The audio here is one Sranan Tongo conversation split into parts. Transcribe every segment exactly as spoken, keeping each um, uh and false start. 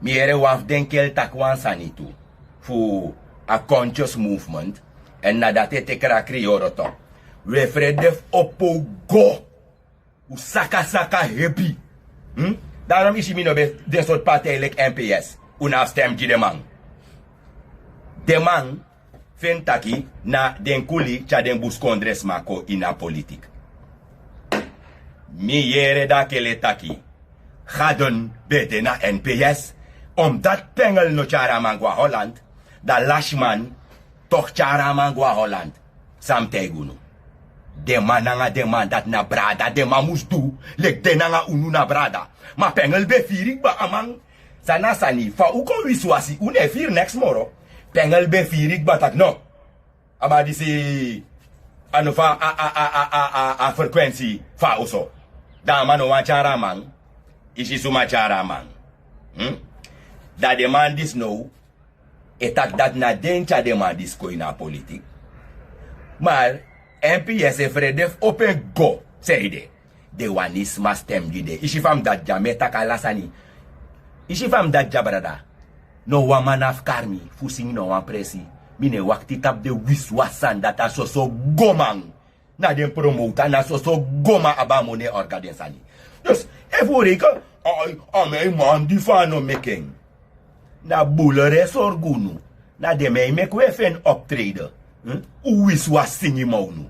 Mi yere wan fu den kel taki wan sani tu fu a conscious movement. Èn na dati e teki a kriyoro tok. Wi e frede fu opo go. Un saka saka hebi. Darom isi mi no ben den sortu partij leki mps. Un na stem gi den man. Den man fen taki na den kuli tyari den buskondresma kon ini a politik. Mi yere dakele taki, gadon ben de na mps. Omdati pengel no tyari a man go na holland, dan lasiman tok tyari a man go na holland. San mi taigi unu? Den man nanga den man dati na brada den man mus du leki den nanga unu na brada. Ma pengel ben firi kba a man. San na sani fa un kon wisiwasi un no e firi neks moro. Pengel ben firi kba taki no, a man disi a no fa a a a a a a frekwensi fa a oso. Dan a man no wani tyari a man. Isi suma tyari a man. Dan den man disi now e taki dati na den tyari den man disi kon ini a politik. Ma mps e frede fu opo en go. Seide den wani sma stem gi den. Isi fa mi dati dya mi e taki ala sani. Isi fa mi dati dya brada. No wan man na fu kari mi fu singi no wan presi. Mi no e wakti tapu den wiswas sani dati a soso goman. Na den promota na soso goman abi a moni e orga den sani. Dus efu un reike a mi e man di fa a no meki en. Na bulere sorgu unu. Na den man e meki un e feni optrede. Un wiswas singi ma unu.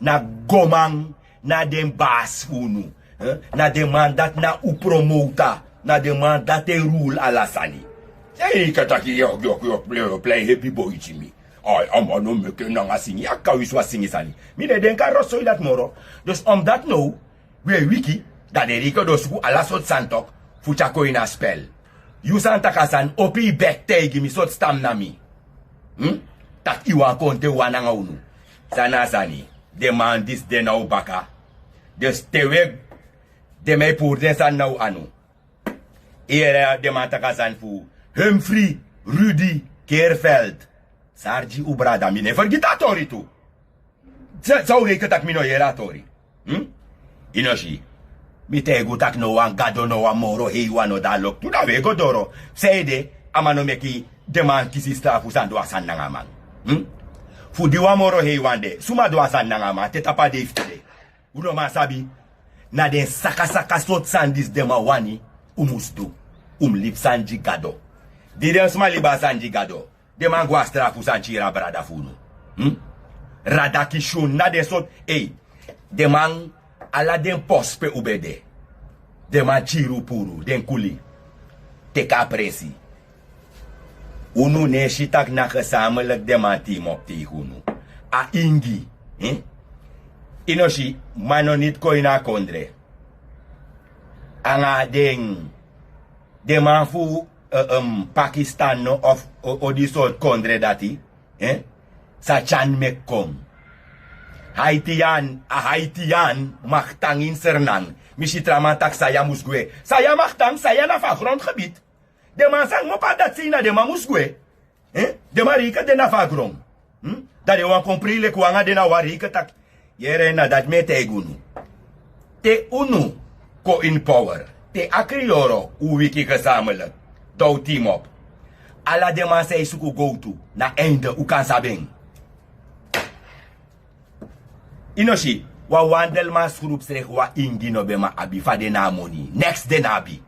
Na goman na den basi fu unu. Na den man dati na un promota. Na den man dati e rule ala sani. Sei yu kan taki yu o plei hebi boi gi mi. Ai a man no meki en nanga singi a kan wiswas singi sani. Mi no e denki a rotso yu dati moro. Dus omdati now wi e wiki. Dan den riko den o suku ala sortu sani tok fu tyari kon ini a spel. Yu sani taki a sani opo yu beki taigi mi sortu stam na mi. Tak' yu wani kon te wan nanga unu. San na a sani? Den man disi de na un baka. Den stewek. Den man e puru den sani na un anu. Yu yere den man taki a sani fu hemfri rudi kerfeld. Sargi un brada mi no e fergiti a tori tu. San un reike tak' mi no yere a tori? Yu no si? Mi taigi un tak' no wan gado no wan moro heiwan no de a loktu dan un e go doro. Seide a man no meki den man kisi strafu san du a sani nanga a man. Fu di wan moro heiwan de suma du a sani nanga a man te tapu a dei fu tide? Un no man sabi. Na den sakasaka sortu sani disi den man wani. Un mus du. Un mus libi sani gi gado. Di den sma libi a sani gi gado den man go a strafu san kiri a brada fu unu. Radaki syun na den sortu ei. Den man ala den posi pe un ben de. Den man kiri un puru den kuli. Teki a presi. Unu no e si tak' na gesameliki den man tiimopu teigi unu. A ingi. Yu no si? Man no niti kon ini a kondre. Anga den den man fu pakistan no of odi sortu kondre dati. Sa tyan meki kon. Haitian a haitian maktan ini sernan. Mi si tra man tak' saya mus gwe. Saya maktan saya na fu a grontu gebiti. Den man san kmopo a dati sei na den man mus gwe. Den man reike den na fu a gron. Dan den wani kon prei leki wan nanga den na wan reike taki. Yere na dati mi e taigi unu. Te unu kon ini power te a kriyoro un wiki gesameliki dan un tiimopu. Ala den man san e suku gowtu na einde un kan sabi en. Yu no si? Wan wandelman skrupu sreki wan ingi no ben man abi fa den na a moni neks den no abi.